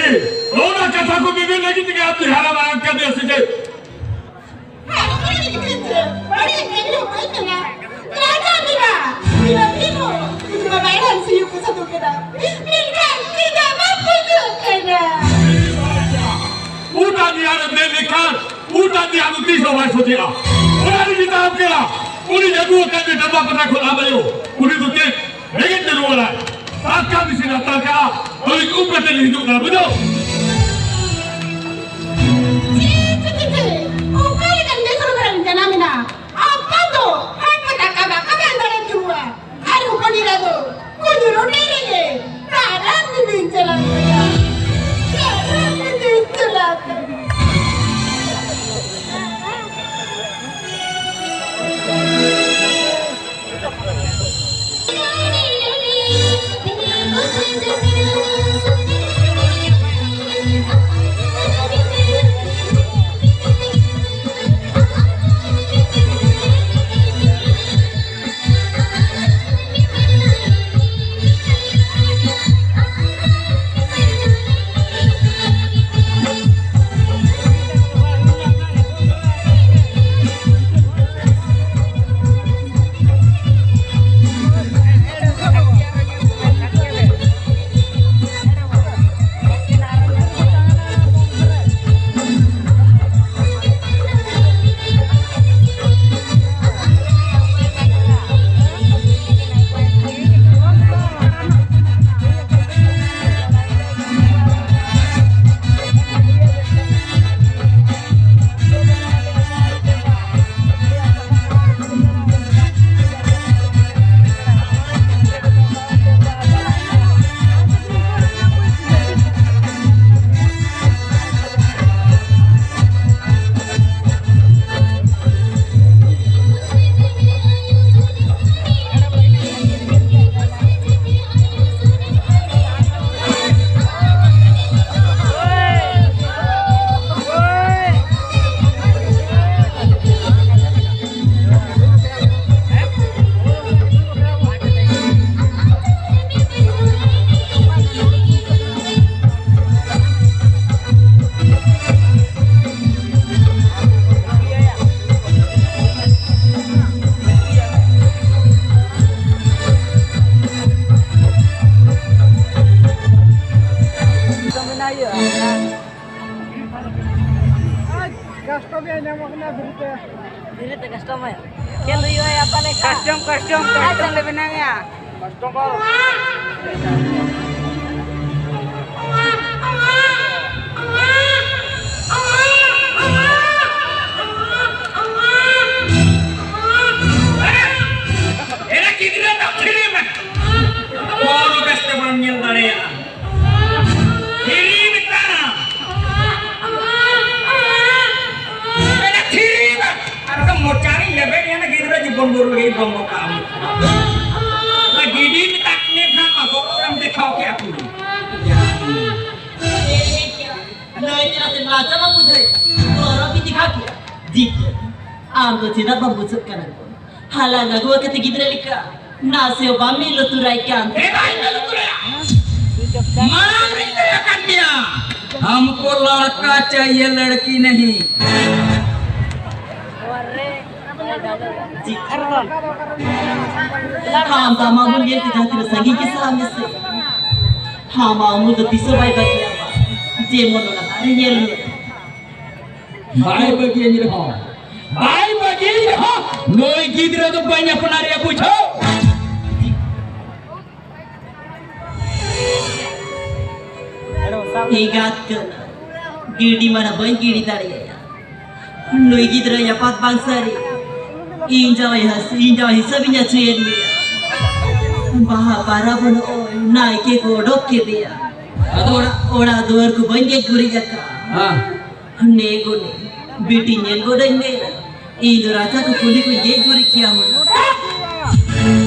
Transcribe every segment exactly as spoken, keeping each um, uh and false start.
ᱚᱱᱟ ᱠᱟᱛᱷᱟ ᱠᱚ ᱢᱮᱢᱮᱱ ᱞᱟᱹᱜᱤᱫ ᱛᱮᱜᱮ ᱟᱢ ᱫᱚ ᱦᱟᱨᱟ ᱢᱟᱨᱟᱝ ᱠᱟᱫᱮᱭᱟ ᱥᱮ ᱪᱮᱫ? ᱦᱟᱨᱟ ᱢᱟᱨᱟᱝ ᱞᱟᱹᱜᱤᱫ ᱛᱮ ᱵᱟᱹᱲᱤᱡ ᱠᱟᱹᱢᱤ ᱦᱚᱸ ᱵᱟᱹᱧ ᱢᱮᱱᱟ᱾ ᱨᱟᱡᱟ ᱢᱮᱱᱟ, ᱤᱧ ᱫᱚ ᱤᱧ ᱫᱚ ᱵᱟᱭᱨᱮ ᱥᱤᱭᱳᱜ ᱠᱚ ᱥᱟᱹᱛ ᱠᱮᱫᱟ᱾ ᱢᱮᱱᱠᱷᱟᱱ ᱪᱮᱫᱟᱜ ᱵᱟᱢ ᱵᱩᱡᱷᱟᱹᱣ ᱠᱟᱱᱟ? ᱩᱴᱟ ᱫᱤᱭᱟ ᱨᱮ ᱫᱮᱡ ᱞᱮᱠᱷᱟᱱ ᱩᱴᱟ ᱫᱤᱭᱟ ᱫᱚ ᱛᱤᱥ ᱦᱚᱸ ᱵᱟᱭ ᱥᱚᱡᱷᱮᱜᱼᱟ᱾ ᱚᱱᱟ ᱨᱮᱜᱮ ᱛᱟᱦᱮᱸ ᱠᱟᱱᱟ᱾ ᱩᱱᱤ ᱡᱟᱹᱫᱩ ᱟᱠᱟᱫ ᱰᱟᱸᱰᱟ ᱯᱟᱛᱟ ᱠᱷᱚᱱ ᱟᱢ ᱟᱭᱳ, ᱩᱱᱤ ᱫᱚ ᱪᱮᱫ ᱵᱮᱸᱜᱮᱫ ᱛᱮ ᱨᱩᱣᱟᱹᱲᱟᱭ? ᱴᱟᱴᱠᱟ ᱢᱤᱥᱤᱱ ᱟᱛᱟᱨ ᱠᱟᱜᱼᱟ, ᱛᱚ ᱤᱧ ᱩᱵ ᱠᱟᱛᱮ ᱞᱤᱧ ᱦᱤᱡᱩᱜ ᱠᱟᱱᱟ, ᱵᱩᱡᱷᱟᱹᱣ? ᱪᱮ, ᱪᱮ, ᱪᱮ, ᱪᱮ, ᱚᱠᱟ ᱞᱮᱠᱟᱱ ᱵᱮᱥᱚᱨᱠᱟᱨ ᱨᱮᱢ ᱡᱟᱱᱟᱢ ᱮᱱᱟ? ᱟᱯᱟ ᱫᱚ ᱦᱟᱴ ᱯᱟᱛᱟ ᱠᱟᱵᱟ ᱠᱟᱵᱟ ᱫᱟᱲᱮ ᱡᱩᱨᱩᱜᱼᱟ᱾ ᱟᱨ ᱦᱚᱯᱚᱱ ᱮᱨᱟ ᱫᱚ ᱠᱩᱧᱩ ᱨᱚᱴᱮ ᱨᱮᱜᱮ ᱛᱟᱨᱟ ᱢᱤᱫ ᱫᱤᱱ ᱪᱟᱞᱟᱜ ᱠᱟᱱᱟ᱾ ᱛᱟᱨᱟ ᱢᱤᱫ ᱫᱤᱱ ᱪᱟᱞᱟᱜ ᱠᱟᱱᱟ᱾ ᱠᱟᱥᱴᱚᱢ ᱮ ᱧᱟᱢᱚᱜ ᱠᱟᱱᱟ ᱫᱷᱤᱨᱤ ᱛᱮ᱾ ᱫᱷᱤᱨᱤ ᱛᱮ ᱠᱟᱥᱴᱚᱢ ᱮ᱾ ᱠᱷᱮᱞ ᱦᱩᱭᱩᱜᱼᱟ ᱭᱟ ᱛᱟᱦᱞᱮ᱾ ᱠᱟᱥᱴᱚᱢ, ᱠᱟᱥᱴᱚᱢ, ᱠᱟᱥᱴᱚᱢ ᱞᱮ ᱵᱮᱱᱟᱣᱮᱜᱼᱟ᱾ ᱠᱟᱥᱴᱚᱢ ᱵᱟᱝ᱾ ᱮᱨᱟ ᱜᱤᱫᱽᱨᱟᱹ ᱫᱚ ᱯᱷᱤᱨᱤ ᱢᱮ᱾ ᱠᱚᱱᱚ ᱵᱮᱥ ᱛᱮ ᱵᱟᱢ ᱧᱮᱞ ᱫᱟᱲᱮᱭᱟᱜᱼᱟ᱾ ᱛᱷᱤᱨᱤ ᱢᱮᱛᱟᱢ᱾ ᱮᱱᱟ ᱛᱷᱤᱨᱤ ᱢᱮ᱾ ᱟᱨ ᱚᱱᱟ ᱢᱚᱪᱟᱨᱤᱧ ᱞᱮᱵᱮᱫ ᱮᱱᱟ ᱜᱤᱫᱽᱨᱟᱹ ᱡᱤᱵᱚᱱ ᱵᱷᱳᱨ ᱞᱟᱹᱜᱤᱫ ᱵᱚᱱᱫᱚ ᱠᱟᱜᱼᱟ᱾ ᱚᱱᱟ ᱜᱤᱰᱤ ᱢᱮᱛᱟ ᱠᱤᱱᱟᱹ ᱠᱷᱟᱱ ᱢᱟ ᱜᱚᱲᱚ ᱮᱢ ᱫᱮᱠᱷᱟᱣ ᱠᱮᱜᱼᱟ ᱠᱩᱲᱤ᱾ ᱞᱟᱹᱭ ᱠᱮᱫᱟ ᱥᱮ ᱞᱟᱡᱟ ᱵᱟᱹᱵᱩ ᱫᱷᱟᱹᱭ, ᱜᱚᱲᱚ ᱵᱤᱱ ᱫᱮᱠᱷᱟᱣ ᱠᱮᱜᱼᱟ᱾ ᱡᱤ, ᱟᱢ ᱫᱚ ᱪᱮᱫᱟᱜ ᱵᱟᱢ ᱵᱩᱡᱷᱟᱹᱜ ᱠᱟᱱᱟ? ᱦᱟᱞᱟᱝ ᱟᱹᱜᱩ ᱟᱠᱟᱫ ᱜᱤᱫᱽᱨᱟᱹ ᱞᱮᱠᱟ ᱱᱟᱥᱮ ᱦᱚᱸ ᱵᱟᱢ ᱢᱮᱫ ᱞᱩᱛᱩᱨᱟᱭ ᱠᱟᱱ᱾ ᱮ ᱵᱟᱹᱧ ᱢᱮᱫ ᱞᱩᱛᱩᱨᱟᱭᱟ᱾ ᱢᱟᱲᱟᱝ ᱨᱤᱧ ᱞᱟᱹᱭ ᱟᱠᱟᱫ ᱢᱮᱭᱟ, हमको लड़का चाहिए, लड़की नहीं। ᱟᱢ ᱫᱟᱢᱟ ᱵᱚᱱ ᱧᱮᱞ ᱛᱮ ᱡᱟᱦᱟᱸ ᱛᱤᱱᱟᱹᱜ ᱥᱟᱺᱜᱤᱧ ᱜᱮ ᱥᱟᱦᱟ ᱢᱮᱥᱮ, ᱟᱢᱟᱜ ᱩᱢᱩᱞ ᱫᱚ ᱛᱤᱥ ᱦᱚᱸ ᱵᱟᱭ ᱵᱟᱹᱜᱤᱭᱟᱢᱟ᱾ ᱡᱮᱢᱚᱱ ᱚᱱᱟ ᱫᱟᱨᱮ ᱧᱮᱞ ᱢᱮ᱾ ᱵᱟᱭ ᱵᱟᱹᱜᱤᱭᱟᱹᱧ ᱨᱮᱦᱚᱸ, ᱵᱟᱭ ᱵᱟᱹᱜᱤᱭᱟᱹᱧ ᱨᱮᱦᱚᱸ, ᱱᱩᱭ ᱜᱤᱫᱽᱨᱟᱹ ᱫᱚ ᱵᱟᱹᱧ ᱟᱯᱱᱟᱨᱮᱭᱟ, ᱵᱩᱡᱷᱟᱹᱣ? ᱮᱸᱜᱟᱛ ᱠᱟᱱᱟ, ᱜᱤᱰᱤ ᱢᱟᱱᱟ ᱵᱟᱹᱧ ᱜᱤᱰᱤ ᱫᱟᱲᱮᱭᱟᱭᱟ᱾ ᱱᱩᱭ ᱜᱤᱫᱽᱨᱟᱹ ᱟᱯᱟᱛ ᱵᱟᱝ ᱥᱟᱹᱨᱤ, ᱤᱧ ᱡᱟᱶᱟᱭ ᱦᱟᱹᱥ-, ᱤᱧ ᱡᱟᱶᱟᱭ ᱦᱤᱥᱟᱹᱵ ᱤᱧ ᱟᱹᱪᱩᱭᱮᱫ ᱢᱮᱭᱟ᱾ ᱵᱟᱦᱟ ᱯᱟᱨᱟᱵᱽ ᱱᱚᱜᱼᱚᱭ ᱱᱟᱭᱠᱮ ᱠᱚ ᱚᱰᱚᱠ ᱠᱮᱫᱮᱭᱟ᱾ ᱚᱲᱟᱜ, ᱚᱲᱟᱜ ᱫᱩᱣᱟᱹᱨ ᱠᱚ ᱵᱟᱹᱧ ᱜᱮᱡ ᱜᱩᱨᱤᱡ ᱟᱠᱟᱫᱼᱟ᱾ ᱦᱮᱸ᱾ ᱱᱮ ᱜᱚᱱᱮ, ᱵᱤᱴᱤ ᱧᱮᱞ ᱜᱚᱫᱟᱹᱧ ᱢᱮ᱾ ᱤᱧ ᱫᱚ ᱨᱟᱪᱟ ᱠᱚ ᱠᱩᱞᱦᱤ ᱠᱚᱧ ᱜᱮᱡ ᱜᱩᱨᱤᱡ ᱠᱮᱭᱟ ᱦᱩᱱᱟᱹᱝ᱾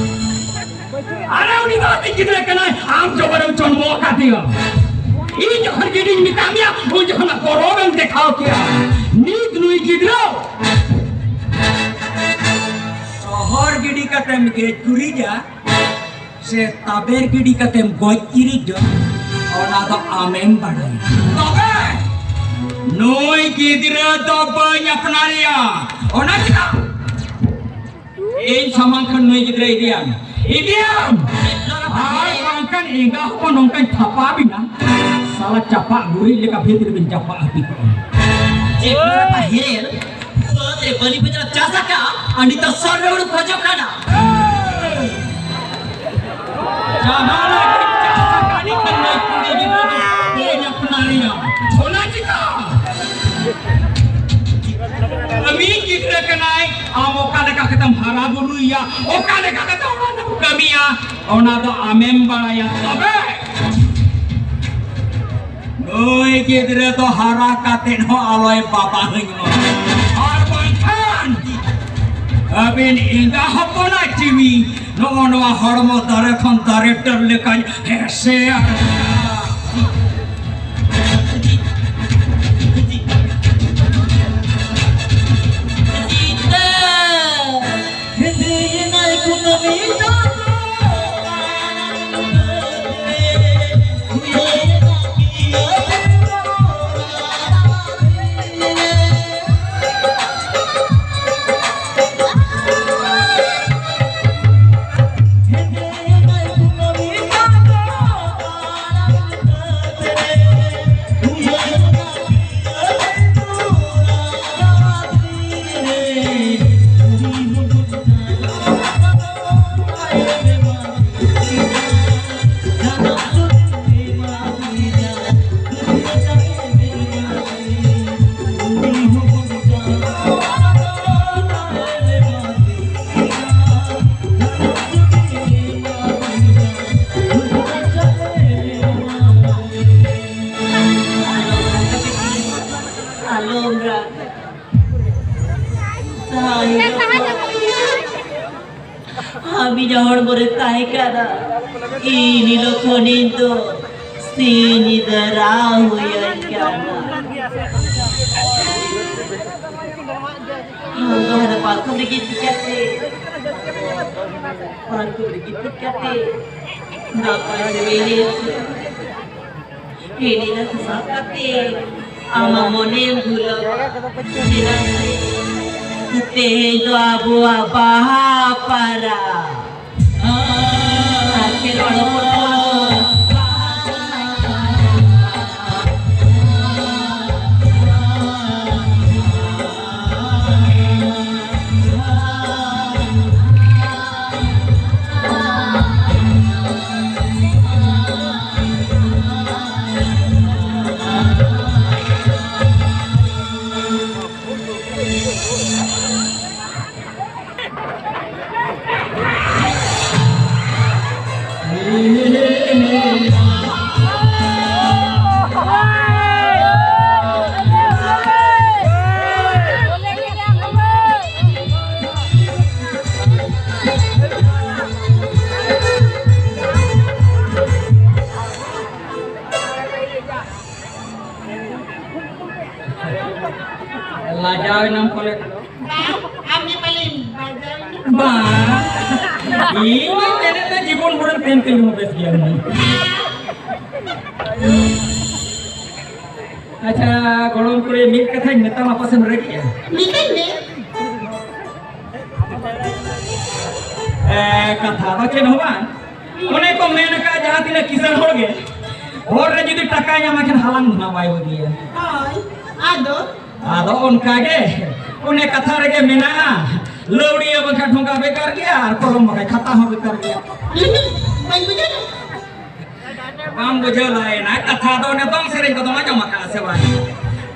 ᱟᱨᱮ, ᱩᱱᱤ ᱫᱚ ᱟᱹᱛᱤᱧ ᱜᱤᱫᱽᱨᱟᱹ ᱠᱟᱱᱟᱭ, ᱟᱢ ᱡᱚᱵᱚᱨᱮᱢ ᱡᱚᱱᱢᱚ ᱟᱠᱟᱫᱮᱭᱟ᱾ ᱤᱧ ᱡᱚᱠᱷᱚᱱ ᱜᱤᱰᱤᱧ ᱢᱮᱛᱟ ᱢᱮᱭᱟ, ᱩᱱ ᱡᱚᱠᱷᱚᱱ ᱜᱚᱨᱚᱵᱮᱢ ᱫᱮᱠᱷᱟᱣ ᱠᱮᱭᱟ᱾ ᱱᱤᱛ ᱱᱩᱭ ᱜᱤᱫᱽᱨᱟᱹ ᱥᱚᱦᱚᱨ ᱜᱤᱰᱤ ᱠᱟᱛᱮᱢ ᱜᱮᱡ ᱜᱩᱨᱤᱡᱟ, ᱥᱮ ᱛᱟᱵᱮᱨ ᱜᱤᱰᱤ ᱠᱟᱛᱮᱢ ᱜᱚᱡ ᱤᱨᱤᱡ ᱫᱚ, ᱚᱱᱟ ᱫᱚ ᱟᱢᱮᱢ ᱵᱟᱲᱟᱭᱟ᱾ ᱛᱚᱵᱮ ᱱᱩᱭ ᱜᱤᱫᱽᱨᱟᱹ ᱫᱚ ᱵᱟᱹᱧ ᱟᱯᱱᱟᱨᱮᱭᱟ᱾ ᱚᱱᱟ ᱪᱮᱫᱟᱜ? ᱤᱧ ᱥᱟᱢᱟᱝ ᱠᱷᱚᱱ ᱱᱩᱭ ᱜᱤᱫᱽᱨᱟᱹ ᱤᱫᱤᱭᱟᱢ, ᱤᱫᱤᱭᱟᱢ᱾ ᱟᱨ ᱵᱟᱝᱠᱷᱟᱱ ᱮᱸᱜᱟ ᱦᱚᱯᱚᱱ ᱱᱚᱝᱠᱟᱧ ᱛᱷᱟᱯᱟ ᱵᱤᱱᱟ᱾ ᱥᱟᱞᱟ ᱪᱟᱯᱟᱜ ᱜᱩᱨᱤᱡ ᱞᱮᱠᱟ ᱵᱷᱤᱛ ᱨᱮᱵᱤᱱ ᱪᱟᱯᱟᱜ ᱦᱟᱹᱯᱤ ᱠᱚᱜᱼᱟ᱾ ᱪᱮᱫ ᱯᱟᱹᱦᱤᱞ ᱵᱟᱹᱫᱽ ᱨᱮ ᱵᱟᱹᱞᱤ ᱵᱚᱡᱽᱨᱟ ᱪᱟᱥ ᱟᱠᱟᱫ, ᱟᱨ ᱱᱤᱛᱚᱜ ᱥᱚᱨᱱᱚ ᱦᱩᱲᱩ ᱠᱷᱚᱡᱚᱜ ᱠᱟᱱᱟ᱾ ᱡᱟᱦᱟᱸ ᱞᱟᱹᱜᱤᱫ ᱪᱟᱥ ᱟᱠᱟᱫ ᱱᱤᱛᱚᱜ ᱱᱩᱭ ᱠᱩᱲᱤ ᱜᱤᱫᱽᱨᱟᱹ ᱫᱚ ᱵᱟᱹᱧ ᱟᱯᱱᱟᱨᱮᱭᱟ᱾ ᱚᱱᱟ ᱪᱤᱠᱟ? ᱟᱢᱤᱡ ᱜᱤᱫᱽᱨᱟᱹ ᱠᱟᱱᱟᱭ, ᱟᱢ ᱚᱠᱟ ᱞᱮᱠᱟ ᱠᱟᱛᱮᱢ ᱦᱟᱨᱟ ᱵᱩᱨᱩᱭᱮᱭᱟ, ᱚᱠᱟ ᱞᱮᱠᱟ ᱠᱟᱛᱮ ᱚᱲᱟᱜ ᱨᱮᱢ ᱠᱟᱹᱢᱤᱭᱟ, ᱚᱱᱟ ᱫᱚ ᱟᱢᱮᱢ ᱵᱟᱲᱟᱭᱟ᱾ ᱛᱚᱵᱮ ᱱᱩᱭ ᱜᱤᱫᱽᱨᱟᱹ ᱫᱚ ᱦᱟᱨᱟ ᱠᱟᱛᱮ ᱦᱚᱸ ᱟᱞᱚᱭ ᱵᱟᱵᱟᱦᱟᱹᱧ ᱢᱟ᱾ ᱟᱨ ᱵᱟᱝᱠᱷᱟᱱ ᱟᱹᱵᱤᱱ ᱮᱸᱜᱟ ᱦᱚᱯᱚᱱᱟᱜ ᱡᱤᱣᱤ ᱱᱚᱜᱼᱚ ᱱᱚᱣᱟ ᱦᱚᱲᱢᱚ ᱫᱟᱨᱮ ᱠᱷᱚᱱ ᱫᱟᱨᱮ ᱰᱟᱹᱨ ᱞᱮᱠᱟᱧ ᱦᱮᱸᱥᱮ ᱟᱨ ᱟᱞᱚᱢ ᱨᱟᱜᱟ᱾ ᱟᱹᱵᱤᱱᱟᱜ ᱦᱚᱲᱢᱚ ᱨᱮ ᱛᱟᱦᱮᱸ ᱠᱟᱱᱟ ᱤᱧ ᱦᱤᱞᱳᱜ ᱠᱷᱚᱱ ᱤᱧ ᱫᱚ ᱥᱤᱧ ᱧᱤᱫᱟᱹ ᱨᱟᱜ ᱦᱩᱭᱟᱹᱧ ᱠᱟᱱᱟ᱾ ᱟᱢ ᱫᱚ ᱦᱟᱱᱟ ᱯᱟᱨᱠᱚᱢ ᱨᱮ ᱜᱤᱛᱤᱡ ᱠᱟᱛᱮ, ᱯᱟᱨᱠᱚᱢ ᱨᱮ ᱜᱤᱛᱤᱡ ᱠᱟᱛᱮ ᱱᱟᱯᱟᱭ ᱛᱮ ᱮᱱᱮᱡ ᱦᱤᱲᱤᱧ ᱥᱟᱵ ᱠᱟᱛᱮ ᱟᱢᱟᱜ ᱢᱚᱱᱮᱢ ᱵᱷᱩᱞᱟᱹᱣᱟ᱾ ᱪᱮᱫᱟᱜ ᱥᱮ ᱛᱮᱦᱮᱧ ᱫᱚ ᱟᱵᱚᱣᱟᱜ ᱵᱟᱦᱟ ᱯᱟᱨᱟ᱾ ᱟᱨ ᱠᱷᱮᱞᱳᱰ ᱦᱚᱯᱚᱱ ᱠᱚᱣᱟᱜ ᱫᱚ ᱵᱟᱦᱟ ᱥᱚᱨᱦᱟᱭ ᱠᱟᱱᱟ᱾ ᱞᱟᱡᱟᱣ ᱮᱱᱟᱢ ᱯᱟᱞᱮ᱾ ᱟᱢ ᱜᱮ ᱯᱟᱞᱮᱢ ᱞᱟᱡᱟᱣ ᱮᱱᱟ᱾ ᱵᱟᱝ, ᱤᱧ ᱢᱟ ᱢᱮᱱᱮᱫ ᱛᱮ ᱡᱤᱵᱚᱱ ᱵᱷᱳᱨᱮᱢ ᱛᱟᱦᱮᱱ ᱠᱟᱱ ᱨᱮᱦᱚᱸ ᱵᱮᱥ ᱜᱮᱭᱟ ᱦᱩᱱᱟᱹᱝ᱾ ᱟᱪᱪᱷᱟ, ᱜᱚᱲᱚᱢ ᱠᱩᱲᱤ, ᱢᱤᱫ ᱠᱟᱛᱷᱟᱧ ᱢᱮᱛᱟᱢᱟ, ᱯᱟᱥᱮᱢ ᱨᱟᱹᱜᱤᱜᱼᱟ᱾ ᱢᱮᱛᱟᱹᱧ ᱢᱮ᱾ ᱮ, ᱠᱟᱛᱷᱟ ᱫᱚ ᱪᱮᱫ ᱦᱚᱸ ᱵᱟᱝ᱾ ᱚᱱᱮ ᱠᱚ ᱢᱮᱱ ᱟᱠᱟᱫ, ᱡᱟᱦᱟᱸ ᱛᱤᱱᱟᱹᱜ ᱠᱤᱥᱟᱹᱬ ᱦᱚᱲ ᱜᱮ ᱦᱚᱨ ᱨᱮ ᱡᱩᱫᱤ ᱴᱟᱠᱟᱭ ᱧᱟᱢᱟ, ᱠᱷᱟᱱ ᱦᱟᱞᱟᱝ ᱫᱚ ᱱᱟᱜ ᱵᱟᱭ ᱵᱟᱹᱜᱤᱭᱟ᱾ ᱦᱳᱭ, ᱟᱫᱚ? ᱟᱫᱚ ᱚᱱᱠᱟ ᱜᱮ, ᱚᱱᱮ ᱠᱟᱛᱷᱟ ᱨᱮᱜᱮ ᱢᱮᱱᱟᱜᱼᱟ, ᱞᱟᱹᱣᱲᱤᱭᱟᱹ ᱵᱟᱝᱠᱷᱟᱱ ᱰᱷᱚᱸᱜᱟ ᱵᱮᱠᱟᱨ ᱜᱮᱭᱟ, ᱟᱨ ᱠᱚᱞᱚᱢ ᱵᱟᱝᱠᱷᱟᱱ ᱠᱷᱟᱛᱟ ᱦᱚᱸ ᱵᱮᱠᱟᱨ ᱜᱮᱭᱟ᱾ ᱵᱟᱹᱧ ᱵᱩᱡᱷᱟᱹᱣ ᱞᱮᱫᱟ᱾ ᱵᱟᱢ ᱵᱩᱡᱷᱟᱹᱣ ᱞᱟᱭᱮᱱᱟ ᱠᱟᱛᱷᱟ ᱫᱚ, ᱚᱱᱮ ᱫᱚᱝ ᱥᱮᱨᱮᱧ ᱠᱚᱫᱚᱢ ᱟᱸᱡᱚᱢ ᱟᱠᱟᱫᱼᱟ ᱥᱮ ᱵᱟᱝ?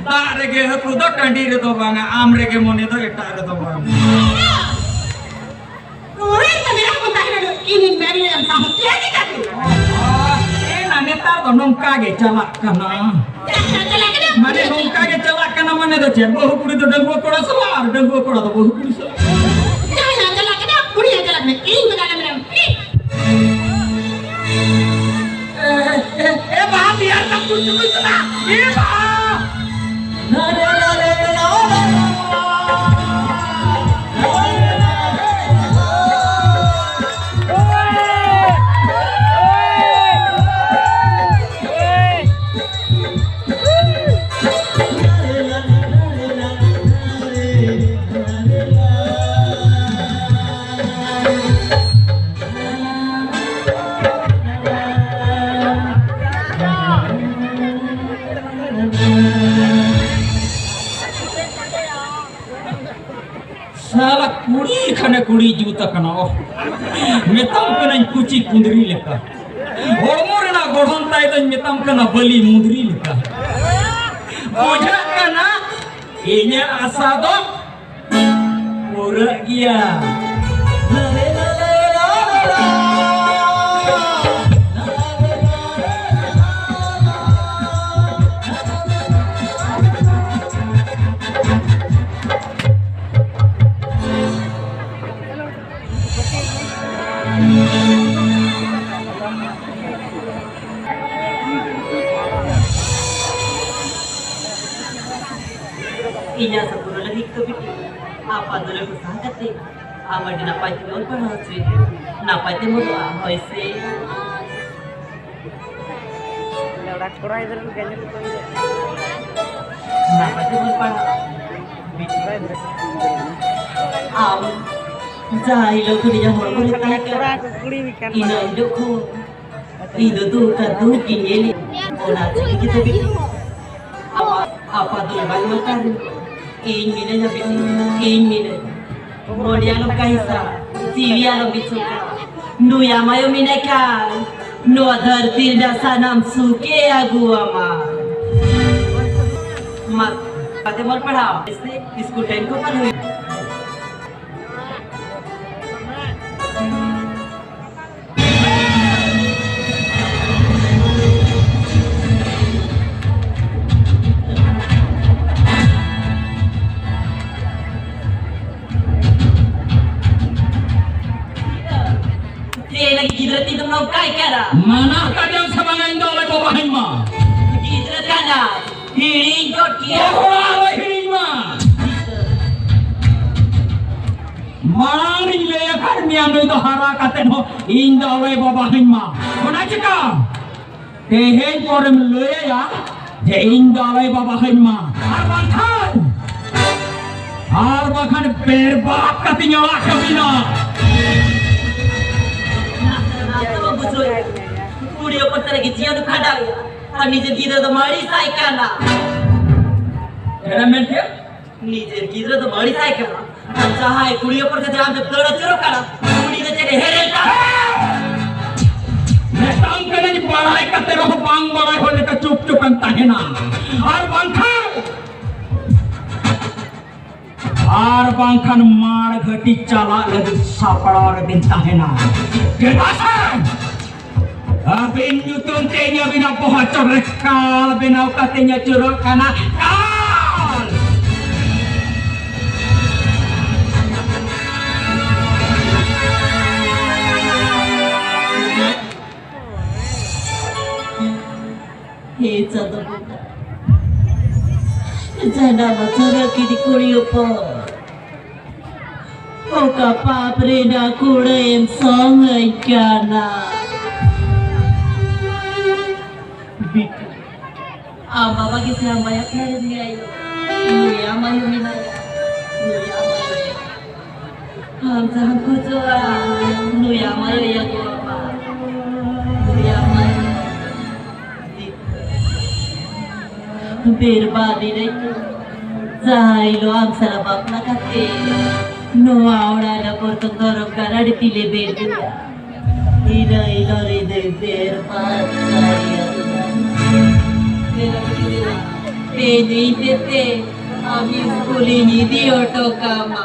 ᱫᱟᱜ ᱨᱮᱜᱮ ᱦᱟᱹᱠᱩ ᱫᱚ ᱴᱟᱺᱰᱤ ᱨᱮᱫᱚ ᱵᱟᱝᱟ, ᱟᱢ ᱨᱮᱜᱮ ᱢᱚᱱᱮ ᱫᱚ ᱮᱴᱟᱜ ᱨᱮᱫᱚ ᱵᱟᱝ᱾ ᱱᱚᱣᱟ ᱠᱟᱹᱢᱤ ᱨᱮ ᱦᱚᱸ ᱛᱟᱦᱮᱸ ᱱᱟᱰᱮ ᱤᱧᱤᱧ ᱢᱮᱱ ᱞᱮᱫ ᱥᱟᱦᱚ ᱠᱮᱭᱟ ᱪᱤᱠᱟᱹᱛᱮ? ᱮᱱᱟ, ᱱᱮᱛᱟᱨ ᱫᱚ ᱱᱚᱝᱠᱟ ᱜᱮ ᱪᱟᱞᱟᱜ ᱠᱟᱱᱟ᱾ ᱪᱟᱞᱟᱜ ᱠᱟᱱᱟ, ᱪᱟᱞᱟᱜ ᱠᱟᱱᱟ᱾ ᱢᱟᱱᱮ ᱱᱚᱝᱠᱟ ᱜᱮ ᱪᱟᱞᱟᱜ ᱠᱟᱱᱟ, ᱢᱟᱱᱮ ᱫᱚ ᱪᱮᱫ? ᱵᱟᱹᱦᱩ ᱠᱩᱲᱤ ᱫᱚ ᱰᱟᱺᱜᱩᱣᱟᱹ ᱠᱚᱲᱟ ᱥᱟᱞᱟᱜ ᱟᱨ ᱰᱟᱺᱜᱩᱣᱟᱹ ᱠᱚᱲᱟ ᱫᱚ ᱵᱟᱹᱦᱩ ᱠᱩᱲᱤ ᱥᱟᱞᱟᱜ᱾ ᱡᱟᱦᱟᱸᱭ ᱪᱟᱞᱟᱜ ᱠᱟᱱᱟ, ᱩᱱᱤ ᱦᱚᱸ ᱪᱟᱞᱟᱜ ᱢᱮ᱾ ᱤᱧ ᱫᱚ ᱫᱟᱲᱮ ᱢᱮᱱᱟᱜᱼᱟ᱾ ᱮ, ᱮ, ᱮ, ᱵᱟᱦᱟ ᱛᱮᱭᱟᱨ ᱠᱟᱜ ᱠᱩᱲᱪᱩ ᱠᱩᱲᱪᱩ ᱫᱟ᱾ ᱮ ᱵᱟᱦᱟ! ᱥᱟᱞᱟ ᱠᱩᱲᱤ ᱠᱷᱟᱱᱮ ᱠᱩᱲᱤ ᱡᱩᱛ ᱟᱠᱟᱱᱟ᱾ ᱚᱦ, ᱢᱮᱛᱟᱢ ᱠᱟᱹᱱᱟᱹᱧ ᱠᱩᱪᱤ ᱠᱩᱸᱫᱽᱨᱤ ᱞᱮᱠᱟ᱾ ᱦᱚᱲᱢᱚ ᱨᱮᱱᱟᱜ ᱜᱚᱲᱦᱚᱱ ᱛᱟᱭ ᱫᱚᱧ ᱢᱮᱛᱟᱢ ᱠᱟᱱᱟ ᱵᱟᱹᱞᱤ ᱢᱩᱸᱫᱽᱨᱤ ᱞᱮᱠᱟ᱾ ᱵᱩᱡᱷᱟᱹᱜ ᱠᱟᱱᱟ ᱤᱧᱟᱹᱜ ᱟᱥᱟ ᱫᱚ ᱯᱩᱨᱟᱹᱜ ᱜᱮᱭᱟ᱾ ᱤᱧᱟᱜ ᱥᱟᱹᱜᱩᱱ ᱞᱟᱹᱜᱤᱫ ᱛᱚ ᱵᱤᱴᱤ, ᱟᱯᱟ ᱫᱩᱞᱟᱹᱲ ᱠᱚ ᱥᱟᱦᱟ ᱠᱟᱛᱮ ᱟᱢ ᱟᱹᱰᱤ ᱱᱟᱯᱟᱭ ᱛᱮ ᱚᱞ ᱯᱟᱲᱦᱟᱣ ᱦᱚᱪᱚᱭ ᱢᱮ᱾ ᱱᱟᱯᱟᱭ ᱛᱮ ᱚᱞᱚᱜᱼᱟ, ᱦᱳᱭ ᱥᱮ᱾ ᱚᱲᱟᱜ ᱠᱚᱲᱟ ᱜᱤᱫᱽᱨᱟᱹ ᱞᱮᱠᱟ ᱧᱮᱞᱚᱜ ᱠᱟᱱᱟ᱾ ᱱᱟᱯᱟᱭ ᱛᱮ ᱚᱞ ᱯᱟᱲᱦᱟᱣ᱾ ᱵᱤᱴᱤ, ᱟᱢ ᱡᱟᱦᱟᱸ ᱦᱤᱞᱳᱜ ᱠᱷᱚᱱ ᱤᱧᱟᱹᱜ ᱦᱚᱲᱢᱚ ᱨᱮ ᱛᱟᱦᱮᱸ ᱠᱟᱱᱟ, ᱠᱚᱲᱟ ᱠᱚ ᱠᱩᱲᱤ ᱞᱮᱠᱟᱱ ᱤᱱᱟᱹ ᱦᱤᱞᱳᱜ ᱠᱷᱚᱱ ᱤᱧ ᱫᱚ ᱫᱩᱠ ᱟᱨ ᱫᱩᱠ ᱜᱤᱧ ᱧᱮᱞ᱾ ᱚᱱᱟ ᱪᱤᱠᱟᱹ ᱛᱮ ᱵᱤᱴᱤ? ᱟᱢᱟᱜ ᱟᱯᱟ ᱫᱚ ᱵᱟᱝ ᱢᱮᱛᱟᱢ᱾ ᱤᱧ ᱢᱤᱱᱟᱹᱧᱟ ᱵᱤᱴᱤ, ᱤᱧ ᱢᱤᱱᱟᱹᱧᱟ᱾ ᱢᱚᱱᱮ ᱟᱞᱚᱢ ᱠᱟᱹᱦᱤᱥᱟ, ᱡᱤᱣᱤ ᱟᱞᱚᱢ ᱵᱤᱪᱷᱩᱠᱟ᱾ ᱱᱩᱭ ᱟᱢ ᱟᱭᱳ ᱢᱮᱱᱟᱭ ᱠᱷᱟᱱ ᱱᱚᱣᱟ ᱫᱷᱟᱹᱨᱛᱤ ᱨᱮᱱᱟᱜ ᱥᱟᱱᱟᱢ ᱥᱩᱠᱮ ᱟᱹᱜᱩ ᱟᱢᱟ᱾ ᱢᱟ, ᱠᱟᱛᱮ ᱵᱚᱞ ᱯᱟᱲᱦᱟᱣ᱾ ᱥᱠᱩᱞ ᱴᱟᱭᱤᱢ ᱠᱚ ᱯᱟᱨ ᱦᱩᱭ᱾ ᱪᱮᱫ ᱞᱟᱹᱜᱤᱫ ᱜᱤᱫᱽᱨᱟᱹ ᱛᱤ ᱫᱚᱢ ᱱᱚᱝᱠᱟᱭ ᱠᱟᱱᱟ? ᱢᱟᱱᱟ ᱠᱟᱫᱮᱭᱟᱢ ᱥᱮ ᱵᱟᱝᱟ ᱤᱧ ᱫᱚ ᱟᱞᱚᱭ ᱵᱟᱵᱟ ᱦᱟᱹᱧ ᱢᱟ? ᱜᱤᱫᱽᱨᱟᱹ ᱠᱟᱱᱟ, ᱦᱤᱲᱤᱧ ᱜᱚᱫ ᱠᱮᱭᱟ᱾ ᱫᱚᱦᱲᱟ ᱟᱞᱚᱭ ᱦᱤᱲᱤᱧ ᱢᱟ᱾ ᱢᱟᱲᱟᱝ ᱨᱤᱧ ᱞᱟᱹᱭ ᱟᱠᱟᱫ ᱢᱮᱭᱟ, ᱱᱩᱭ ᱫᱚ ᱦᱟᱨᱟ ᱠᱟᱛᱮ ᱦᱚᱸ ᱤᱧ ᱫᱚ ᱟᱞᱚᱭ ᱵᱟᱵᱟ ᱦᱟᱹᱧ ᱢᱟ᱾ ᱚᱱᱟ ᱪᱤᱠᱟ ᱛᱮᱦᱮᱧ ᱯᱚᱨᱮᱢ ᱞᱟᱹᱭ ᱟᱭᱟ ᱡᱮ ᱤᱧ ᱫᱚ ᱟᱞᱚᱭ ᱵᱟᱵᱟ ᱦᱟᱹᱧ ᱢᱟ, ᱟᱨ ᱵᱟᱝᱠᱷᱟᱱ, ᱟᱨ ᱵᱟᱝᱠᱷᱟᱱ ᱵᱮᱨᱵᱟᱫ ᱠᱟᱛᱮᱧ ᱟᱲᱟᱜ ᱠᱟᱹᱢᱤᱱᱟ᱾ ᱠᱩᱲᱤ ᱦᱚᱯᱚᱱ ᱛᱟᱞᱮ ᱜᱮ ᱡᱤᱭᱚᱱ ᱠᱷᱟᱸᱰᱟᱣᱮᱜᱼᱟ, ᱟᱨ ᱱᱤᱡᱮ ᱜᱤᱫᱽᱨᱟᱹ ᱫᱚ ᱢᱟᱹᱲᱤ ᱥᱟᱭ ᱠᱟᱱᱟ᱾ ᱪᱮᱫ ᱮᱢ ᱢᱮᱱ ᱠᱮᱫ? ᱱᱤᱡᱮᱨ ᱜᱤᱫᱽᱨᱟᱹ ᱫᱚ ᱵᱟᱹᱲᱤᱡ ᱟᱭ ᱠᱟᱱᱟ, ᱟᱨ ᱡᱟᱦᱟᱸᱭ ᱠᱩᱲᱤ ᱦᱚᱯᱚᱱ ᱠᱟᱛᱮ ᱟᱢ ᱫᱚ ᱫᱟᱹᱲ ᱟᱹᱪᱩᱨᱚᱜ ᱠᱟᱱᱟ, ᱩᱱᱤ ᱫᱚ ᱪᱮᱫ ᱮ ᱦᱮᱨᱮᱞ ᱠᱟᱱᱟ? ᱢᱮᱛᱟᱢ ᱠᱟᱹᱱᱟᱹᱧ, ᱵᱟᱲᱟᱭ ᱠᱟᱛᱮ ᱨᱮᱦᱚᱸ ᱵᱟᱝ ᱵᱟᱲᱟᱭ ᱦᱚᱲ ᱞᱮᱠᱟ ᱪᱩᱯ ᱪᱩᱯ ᱮᱢ ᱛᱟᱦᱮᱱᱟ, ᱟᱨ ᱵᱟᱝᱠᱷᱟᱱ, ᱟᱨ ᱵᱟᱝᱠᱷᱟᱱ ᱢᱟᱲ ᱜᱷᱟᱹᱴᱤ ᱪᱟᱞᱟᱜ ᱞᱟᱹᱜᱤᱫ ᱥᱟᱯᱲᱟᱣ ᱨᱮᱵᱤᱱ ᱛᱟᱦᱮᱱᱟ᱾ ᱪᱮᱫᱟᱜ ᱥᱮ ᱟᱹᱵᱤᱱ ᱧᱩᱛᱩᱢ ᱛᱮ ᱤᱧ ᱟᱹᱵᱤᱱᱟᱜ ᱵᱚᱦᱚᱜ ᱪᱚᱴ ᱨᱮ ᱠᱟᱞ ᱵᱮᱱᱟᱣ ᱠᱟᱛᱮ ᱤᱧ ᱟᱹᱪᱩᱨᱚᱜ ᱠᱟᱱᱟ᱾ ᱠᱟᱞ! ᱦᱮ ᱪᱟᱸᱫᱚ ᱵᱚᱸᱜᱟ, ᱡᱟᱱᱟᱢ ᱟᱪᱟᱨ ᱠᱤᱫᱤ ᱠᱩᱲᱤ ᱦᱚᱯᱚᱱ, ᱚᱠᱟ ᱯᱟᱯ ᱨᱮᱱᱟᱜ ᱠᱩᱲᱟᱹᱭᱮᱢ ᱥᱚᱝ ᱟᱹᱧ ᱠᱟᱱᱟ? ᱵᱤᱴᱩ, ᱟᱢ ᱵᱟᱵᱟ ᱜᱮ ᱥᱮ ᱟᱢ ᱵᱟᱭᱟ ᱠᱷᱟᱱ ᱨᱮᱱ ᱜᱮ ᱟᱭᱳ? ᱱᱩᱭ ᱟᱢ ᱟᱭᱳ ᱢᱮᱱᱟᱭᱟ, ᱱᱩᱭ ᱟᱢ ᱟᱭᱳ᱾ ᱟᱢ ᱡᱟᱦᱟᱸᱢ ᱠᱷᱚᱡᱚᱜᱼᱟ, ᱱᱩᱭ ᱟᱢ ᱟᱭᱳᱭ ᱟᱹᱜᱩ ᱟᱢᱟ᱾ ᱱᱩᱭ ᱟᱢ ᱟᱭᱳ᱾ ᱵᱤᱴᱩ, ᱵᱮᱨᱵᱟᱫ ᱤᱱᱟᱹᱧ ᱛᱚ᱾ ᱡᱟᱦᱟᱸ ᱦᱤᱞᱳᱜ ᱟᱢ ᱥᱟᱞᱟᱜ ᱵᱟᱯᱞᱟ ᱠᱟᱛᱮ ᱱᱚᱣᱟ ᱚᱲᱟᱜ ᱨᱮ ᱯᱨᱚᱛᱷᱚᱢ ᱫᱷᱚᱨᱚᱢ ᱜᱟᱲ ᱟᱹᱰᱤ ᱛᱤᱞᱮ ᱵᱮᱨ ᱜᱮᱭᱟ, ᱤᱱᱟᱹ ᱦᱤᱞᱳᱜ ᱨᱮ ᱫᱚᱭ ᱵᱮᱨᱵᱟᱫ ᱠᱟᱭᱟ᱾ ᱛᱮᱦᱮᱧ ᱤᱧ ᱛᱮ ᱟᱢ ᱥᱠᱩᱞᱤᱧ ᱤᱫᱤ ᱦᱚᱴᱚ ᱠᱟᱢᱟ᱾